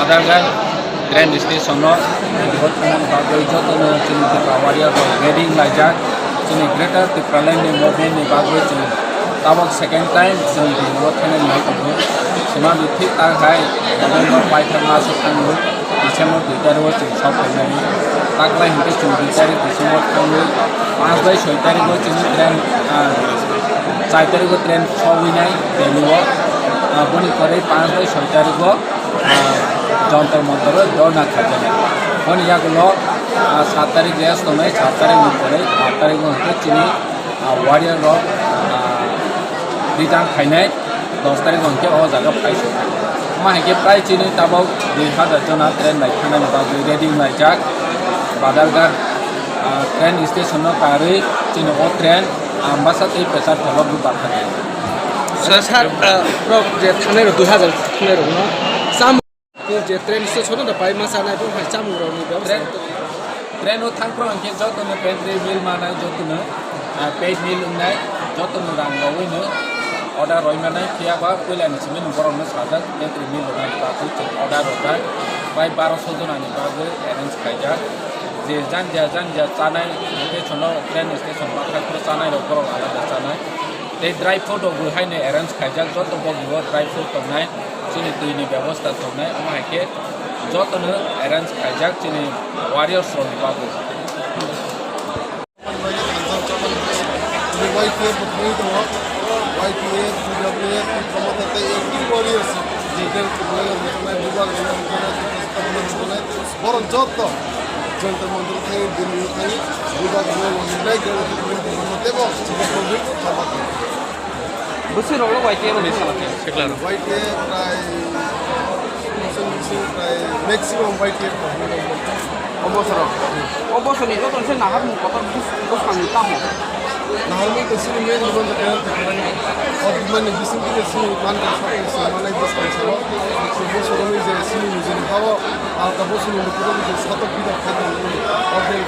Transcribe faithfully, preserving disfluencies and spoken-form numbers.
Jaga train station no vote tongmani bagwi jotono chini Tipra warrior rok ready wnglaijak. Chini Greater Tipraland ni movement ni bagwi chini tabok second time chini Delhi o thangnani nai tongo. Sima di thik tak hai November paithak maso thangwi December dui tarik o chini sok phainai. Taklai hinkhe chini dui tarik December thangwi panch bai soi tarik o chini train, ah, char tarik o train sogwi nai Delhi o. Ah, boni pore panch bai soi tarik o ah, Jantar Mantar o dhorna khaijak. Boni yagulo, ah, sat tarik rest tongnai, sat tarik ni pore, aat tarik o hwnkhe chini, ah, warrior rok, ah, return khainai, dos tarik o hwnkhe o jaga phai soknai. Omo hai khe prai chini tabok dui hazar jona train bai thangnani bagwi ready wnglaijak. Badalghat, ah, train station no karwi chini o train Ambasa tei Pecharthal o bubar khainai. Sir, sir, ah, rok je thangnai rok dui hazar thangnai rok no sam Tei je train station o da pai ma chanai bo hai chamung rok ni bebostha. Train, train o thang phano hwnkhe joto no pantry meal manai joto no, ah, paid meal wngnai joto no rang rogwi no order roi manai phiya ba puila ni simi no borok no sajak pantry meal rwna bagwi chwng order rwjak bai baro so jona ni bagwi arrange khaijak je janja janja chanai location o train station bathak phano chanai rok borok alada chanai tei dry food rok bo hai no arrange khaijak joto bogi o dry food tongnai. Chini twi ni bebosta tongnai, omo hai khe joto no arrange khaijak chini warriors rok ni bagwi. Y T F bo thangwi tongo, Y T F, T W F, Tiprasa tei Active Warriors, je je Tiprasa rok tongnai, bubar rok tongnai, borok joto Jantar Mantar thangwi, Delhi thangwi, bubar rok tongnai, tei bo chini tongwi tongma. Bwswk rok no Y T F rok ni salo khe. Y T F prai, prai maximum Y T F rok. O bosoro. O bosor ni joto se nahar mung kotor bus-, bwsang ni tamo. Nahar mung to sini main ni bonjo kaya te kaya. O mani bising kini sini man ka sa sini manai bus ka sa. Bosor ni je sini ni je hawa, alka bosor ni kuro ni je satok bida kaya. O de